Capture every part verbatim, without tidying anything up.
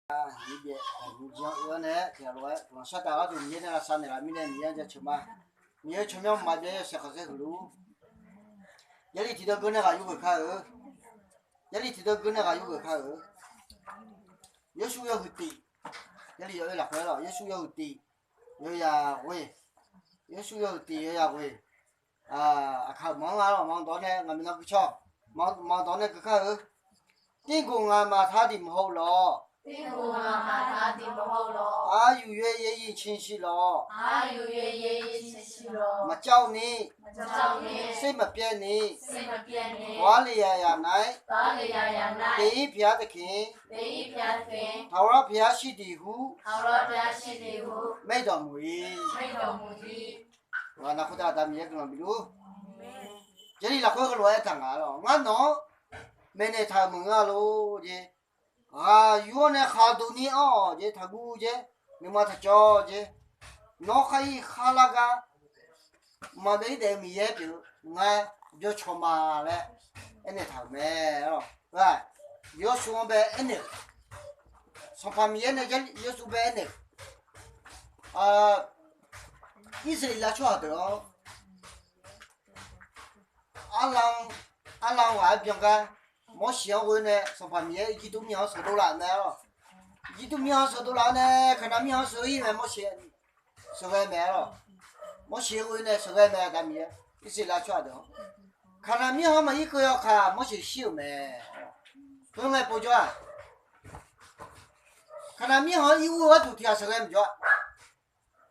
Miqyaer-anr oe-awr nae tiqghaq lof-aer guiqlanq shar taf gharduq Miqyaer nae lavsav naeqlaf mirnae Miqyaer-anr jaceuq ma. Miqyaer-eu tsawrmyanr maqbyav yawshaef khanqsaer huiq luf-ur. Jarlif tiqdeuv geur nae ghaq yur geuf kar-eu. Jarlif tiqdeuv geur nae ghaq yur geuf kar-eu. Yawshuif yawhuiq tiq. Jarlif yawoer lafkhoer lawr, Yawshuif yawhuiq tiq, yawzaq ghoe. Yawshuif yawhuiq tiq, yawzaq ghoe. Aqkaq-euq manr-anr lawr, manr dawq nae ngaq maeqnan gui cawq, manr dawq nae gui kar-eu. သင့်ကို ငါမှာထားသည်မဟုတ်လော။ သင့်ကို ငါမှာထားသည်မဟုတ်လော။ အာရုံ၍ ရဲရင့်ခြင်းရှိလော့။ အာရုံ၍ ရဲရင့်ခြင်းရှိလော့။ မကြောက်နှင့်။ မကြောက်နှင့်။ စိတ်မပျက်နှင့်။ စိတ်မပျက်နှင့်။ သွားလေရာရာ၌ သွားလေရာရာ၌ သင်၏ဘုရားသခင် သင်၏ဘုရားသခင် ထာဝရဘုရားရှိသည်ဟု ထာဝရဘုရားရှိသည်ဟု မိန့်တော်မူ၏။ မိန့်တော်မူ၏။ Aqda Miqyaer guiqlanq bif luf-ur. Jarlif lafkhoer heulof-aer taq nga lawr, ngar nawq-anr maeqnaeq taq-euq maqngeur-a lor jeq. Ghaq yur-awr nae khaqduq ni anr-awq jeq, taqguv jeq, nuima taqcawv jeq, nawr khar ir khar lar gar maqbyav ir daef-eu Miqyaer pyeuf-eu ngar jawrcaw ma laer aernaeq taq-euq mae. Yawshuif-anr bae aernaeq-euq, Sanqpaq Miqyaer nae Yawshuif bae aernaeq-euq, Irsaqleqlav tsawrhaq deuq-anr arla-anr ghaq-aer byan gar, Morseq-anr ghoe nae Sanqpaq Miqyaer Irjirtuv mir-anr sheuqdov laf-euq mae-awr, Irjirtuv mir-anr sheuqdov laf-awr nae Kaqnaq mir-anr sheuq-ir mae. Morseq sheuqghae mae-awr, Morseq ghoe nae sheuqghae mae. Aqda Miqyaer Irsaqleqlav tsawrhaq deuq-anr Kaqnaq mir-anr maqir keuv yawkaq Morseq shir-euq mae. Khoerngae povjawr-aq, Kaqnaq mir-anr ir ur-eu gharduq tiq ghaq sheuqghae maqjawr-a.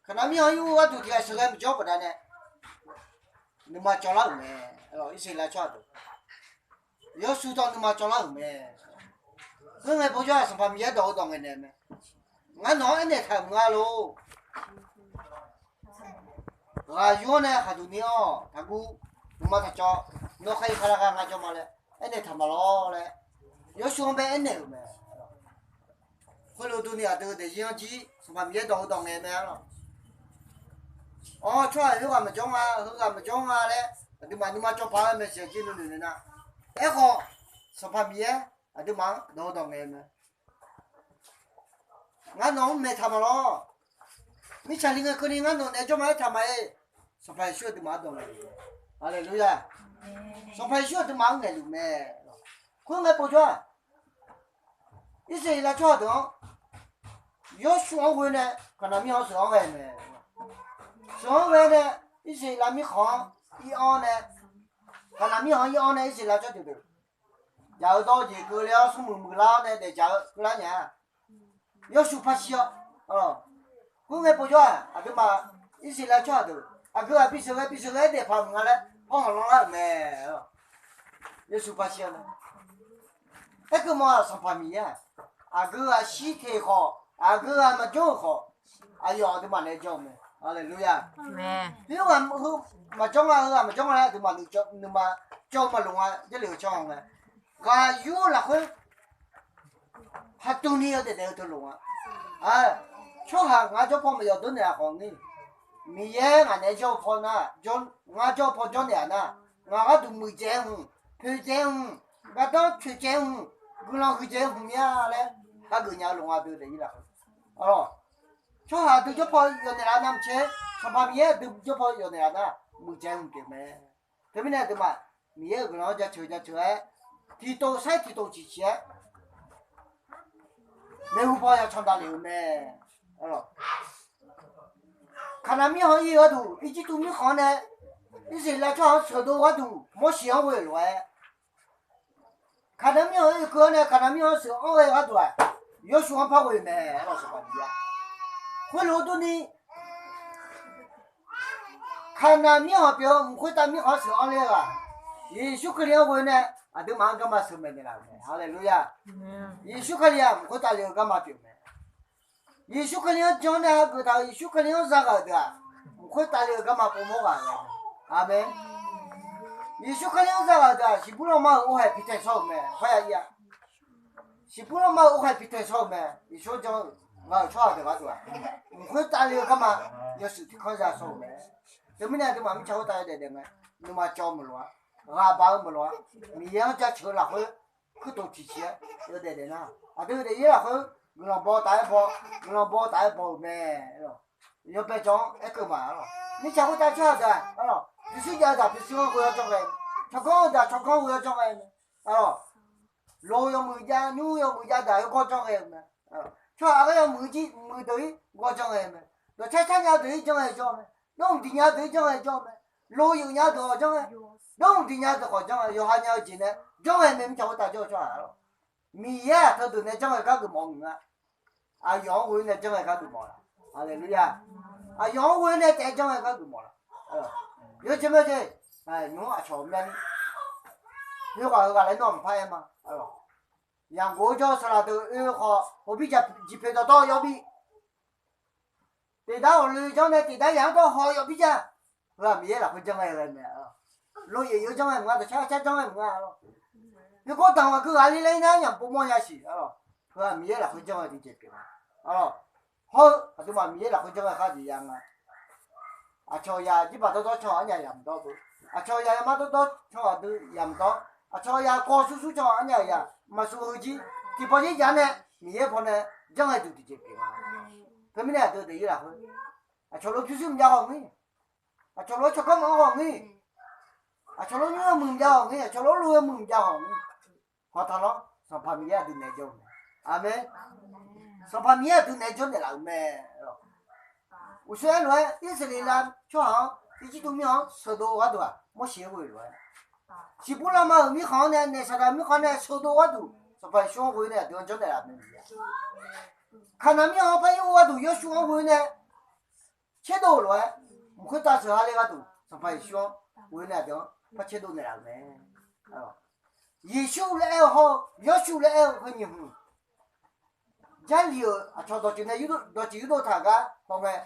Kaqnaq mir-anr ir ur-eu gharduq tiq ghaq sheuqghae maqjawr baqdanae nuima cawvlar-euq mae. Irsaqleqlav tsawrhaq deuq Yawshuif dawq nuima cawvlar-euq mae. Khoerngae povjawr-aq, Sanqpaq Miqyaer dawq-eu dawq ngaeqnaeq mae. Ngar nawq-anr aernaeq taq-euq maqngeur-a lor. Ghaq yur-awr nae khaqduq ni anr-awq, taqguv, nuima taqcawv, nawr khar ir khar lar gar ngar jawr ma laer aernaeq taq ma lawr laer Yawshuif-anr bae aernaeq-euq mae. Khoerlof durni aqdui daefzir-anr jir Sanqpaq Miqyaer dawq-eu dawq ngaeq mae-awr, awr tsawrhaq heughaq maqjawr nga, heughaq maqjawr nga laer aqduimaf nuima cawv paq-aer maeqshi aqjir nuinoeq naeq nar, aerkhawf Sanqpaq Miqyaer aqduimaf-anr dawq-eu dawq ngaeq mae. Ngar nawq-anr maeq taq ma lawr. Mirtsaq li ngae keuvni ngar nawq naeq-aer jawr ma aertaq ma-iq, Sanqpaq Yeqsur aqduimaf-anr dawq ngaeq-euq mae. Haleluya! Sanqpaq Yeqsur aqduimaf-anr ngaeqluf mae. Khoerngae povjawr-aq, Irsaqleqlav tsawrhaq deuq-anr Yawshuif-anr ghoe nae Kaqnaq mir-anr sheuq-anr ghae mae. Sheuq-anr ghae nae Irsaqleqlav mirkhanq-anr ir-anr nae, Kaqnaq mirkhanq-anr ir-anr nae Irsaqleqlav tsawrjeuq deuq jaq-eu dawr-eu jeq keuvle-awr smrmuiq muiqlar-awr nae daefdzaq-eu keuvlar nya-a. Yawshuif paqshir-awr, khoerngae povjawr-aq, aqduimaf Irsaqleqlav tsawrhaq deuq aqgeu ghaq bisheuq ghae bisheuq ghae-aer daefpaq maqnga laer pawrhanq lanrlar-euq mae. Yawshuif paqshir-awr nae, aerkeuv ma-aq, Sanqpaq Miqyaer-aq, aqgeu ghaq shir teq khawf, aqgeu ghaq maqjawr-euq khawf, aqyawf aqduimaf naeq-aer jawr-eu mae. Haleluya! Khoerghaq heu maqjawr nga, heughaq maqjawr nga laer aqduimaf nuima cawv-eu maqloq nga. Jarlif-eu tsawrhaq ngae, ghaq yur-eu lafkhoer khaqduq ni yawdaef daef-eu teulof nga. Tsawrhaq ngar jawr paw maqyawf dawrnaeq-aq khawf ni, Miqyaer ngaq naeq-aer jawr-eu paw nar, ngar jawr-eu paw jawrnaeq-aq nar, ngaq gharduq muiqdzaeq-aer hmq, poeqdzaeq-aer hmq, gardanr coeqdzaeq-aer hmq, guiqlanq huiqdzaeq-aer hmq mir-a laer hageuf nya-eu loq nga deuq daefzir lafkhoer. Tsawrhaq aqdui jawr paw yawdaef naeqlaf navmaqtser, Sanqpaq Miqyaer aqdui jawr paw yawdaef naeqlaf nar, muiqdzaeq-aer hmq pyeuf mae. Teumirnae aqduimaf Miqyaer-euq guiqlanq-anr jaceuq jaceuq-aer, tiqtov sair tiqtov ciqciq-aer maeqhu paw ya can davlef-eu mae. Kaqnaq mirkhanq ir-eu gharduq, Irjirtuv mirkhanq-anr nae Irsaqleqlav tsawrhaq-anr sheuqdov gharduq Morseq-anr ghoe-euq lof-aer, Kaqnaq mirkhanq-anr oekeuv-awr nae Kaqnaq mirkhanq-anr sheuq-anr ghae-eu gharduq-aq, Yawshuif-anr par ghoe-eu mae. Khoerlof-eu durni, Kaqnaq mirkhanq pyeuf-eu mq khoertav mirkhanq-anr sheuq-anr ler-eu ghaq, Yeqsur Kali-anr ghoe nae aqduimaf-anr garma sheuq maeqnaeq laf-euq mae. Haleluya! Yeqsur Kali-aq mq khoertav le-eu garma pyeuf mae. Yeqsur Kali-anr jan-awr nae hageuf taq-euq Yeqsur Kali-anr zaghaq-euq deuq-aq, mq khoertav le-eu garma povmawr ghaq mae. Aqmeq. Yeqsur Kali-anr zaghaq-euq deuq-aq, siqbur lanma-euq orhaeq pitaeq shawr-euq mae. Parya ir-a. Siqbur lanma-euq orhaeq pitaeq shawr-euq mae. Yeqsur-anr jan-eu ngaq-euq tsawrhaq deuq gharduq-aq, mq khoertav le-eu garma yawshuif tiq kanr za shawr-euq mae. Teumirnae aqduimaf mirtsaq khoertav yawdaef daef ngae, nuima cawv-eu meuq lof-a, ghaq baq-eu meuq lof-a, Miqyaer-anr jaceuq-eu lafkhoer, kuirtof tiqciq-aer yawdaef daef nar, aqdui daefzir lafkhoer guiqlanq baw taf-aer baw, guiqlanq baw taf-aer baw-euq mae. Yawbae jawr-anr aerkeuv ma arlawq. Mirtsaq khoertav tsawrhaq deuq-aq arlawq, pyurshuir jav-eu daq pyurshuir-anr ghoe-awr janr ghae, tsawrganr-eu daq tsawrganr ghoe-awr janr ghae mae. Arlawq, lo yawmuiq jav, nymr yawmuiq jav daq yawgawr janr ghae-euq mae. Tsawrhaq-aer yawmuiq jir muiq deuq-ir gawr janr ghae mae. Dawqcar car nya deuq-ir janr ghae jawr mae. Dawrmq diq nya deuq-ir janr ghae jawr mae. Lo yuf nya deuq-awq janr ghae, dawrmq diq nya deuq khawf janr ghae, yawqha nya-eu jeq nae janr ghae mae. Mirtsaq khoertav jawr-eu tsawrhaq arlawq, Miqyaer-aq teudeuq nae janr ghae gar geufmawf-eu maqnga. Aqyawf-anr ghoe-awr nae janr ghae gar geufmawf laf. Haleluya. Aqyawf-anr ghoe-awr nae taef-aer janr ghae gar geufmawf laf. Yawjeq mae jeq, nymq-mr aqcawq myanni khoerghaq heughaq laer nawr mqpar aer ma. Yaqghof-eu jawr-eu saqlaq deuq oe khawf, hawbir jaq jiqpoeq dawqtawv yawbir, tiqdar ghawqloe janr nae tiqdar yaq-anr dawr haw yawbir ja. Heu-aq Miqyaer lafkhoer janr ghae ghae mae. Lo yaef yawr janr ghae maqnga, dawqcar car janr ghae maqnga arlawq. Yawgawr daq ghaq keuv ghaq le laer ir nar yamq pov mawr nya siq arlawq. Heu-aq Miqyaer lafkhoer janr ghae tiqjeq pyeuf ma arlawq. Hawr-eu aqduimaf Miqyaer lafkhoer janr ghae khar jeq ya nga. Aqcawq yaq jirbaq dawrdawr can-awq arnyaf yamq dawr beu. Aqcawq yaq yamar dawrdawr can-awq aqdui yamq dawr. Aqcawq yaq kawv sursur can-awq arnyaf yaq maqsur heujir tiqpaw jir jav nae Miqyaer pawnae janr ghae duq tiqjeq pyeuf ma. Teumirnae aqdui daefzir lafkhoer aqcawq lof pyurshuir mqjav ghawq ngir, aqcawq lof-aer tsawrganr maqanr ghawq ngir, aqcawq lof nymr yawmuiq mqjav ghawq ngir, aqcawq lof-aer lo yawmuiq mqjav ghawq ngir, hawtaq lawr Sanqpaq Miqyaer aqdui naeq jawr-eu mae. Aqmeq. Sanqpaq Miqyaer aqdui naeq jawr naeqlaf-euq mae. Uqshoe aerlof-aer Irsaqleqlav tsawrhaq-anr Irjirtuv mir-anr sheuqdov-eu gharduq-aq Morseq-anr ghoe lof-aer, Siqbur lavma-euq mirkhanq-anr nae naeq saqdaq mirkhanq nae sheuqdov gharduq Sanqpaq Yeqsur-anr ghoe nae aqdui-anr jawr naeqlaf mae. Kaqnaq mir-anr par ir ur gharduq Yawshuv-anr ghoe nae tserdov-euq lof-aer, mq khoertav sheuq ha le gharduq Sanqpaq Yeqsur-anr ghoe nae aqdui-anr par tserdov naeqlaf-euq mae. Yeqsur laer aer-eu hawr-eu Yawshuv laer aer-eu heu nyiq hmq Jarlif-euq aqcawq dawqtsuif nae dawqtsuif yurdov taq gar hawngae,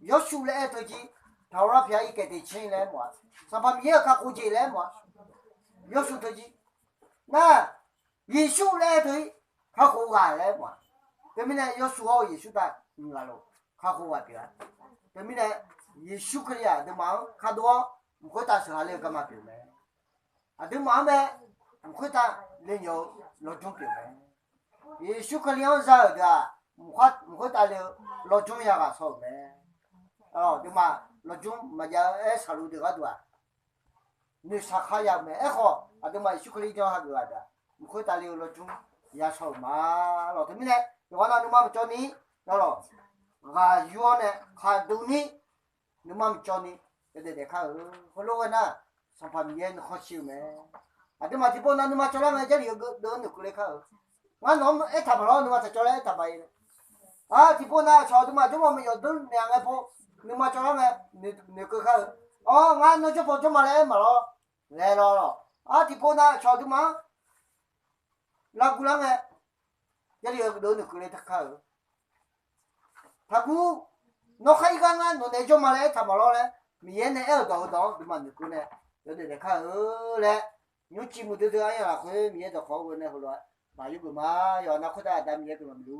Yawshuv laer aer-eu teujir, taqhawr lar pyaq-aer irkaeq teq caer laer aer mawf-a. Sanqpaq Miqyaer-euq kakhof jeq laer aer mawf-a. Yawshuv teujir nar, Yeqsur laer aer-eu teujir, kakhof ghaq laer aer mawf-a. Teumirnae Yawshuv hawr-eu Yeqsur tav mq ghaq lof, kakhof ghaq pyeuf-a. Teumirnae Yeqsur Kali-aq aqduimaf-anr kadov-awr mq khoertav sheuq ha le-eu garma pyeuf mae. Aqduimaf-anr mae, mq khoertav le nyawq-eu lawjmr pyeuf mae. Yeqsur Kali-anr za-euq deuq-aq, mq khoertav le-eu lawjmr yaghaq shaw-euq mae. Aqduimaf lawjmr maqjav-eu aer shaqluf deuq gharduq-aq, noeqshaq kharya-eu mae. Aerkhawf aqduimaf Yeqsur Kali jan hageuf-aq deuq-aq, mq khoertav le-eu lawjmr ya shaw-euq ma. Lawq, teumirnae yawqghaq nav nuima maqcawv ni, lawq, ghaq yur-awr nae khaqduq ni nuima maqcawv ni yawdaef daef kar-eu. Heulof ghae nar, Sanqpaq Miqyaer nuikhanr shir-eu mae. Aqduimaf tiqpov nav nuima cawvlar ngae Jarlif-eu deuv-anr noeqkeuv le kar-eu. Ngar nawq-anr aertaq maqlawr, nuima taq cawv laer aertaq ma-ir. Aq, tiqpov nav aqcawq aqduimaf jawrmawr maqyawf deur naeq-a ngae pov, nuima cawvlar ngae noeqkeuv kar-eu. Awr, ngar nawr jawrpaw jawrma laer aer maqlawr, laer lawr lawq. Aq, tiqpov nav aqcawq aqduimaf-anr lavguv lar ngae, Jarlif-eu deuv-anr noeqkeuv le kar-eu. Taqguv, nawr khar ir gar ngar nawq naeq-aer jawr ma laer aertaq maqlawr laer, Miqyaer nae aer-euq dawq-eu dawq-anr aqduimaf noeqkeuv nae yawdaef daef kar-eu laer, nymrciv muiqdui dui aryamq lafkhoer Miqyaer dawqkawq-anr ghoe nae heulof-aer baq yur geuf ma. Yawqha nav khoertav Aqda Miqyaer guiqlanq bif luf.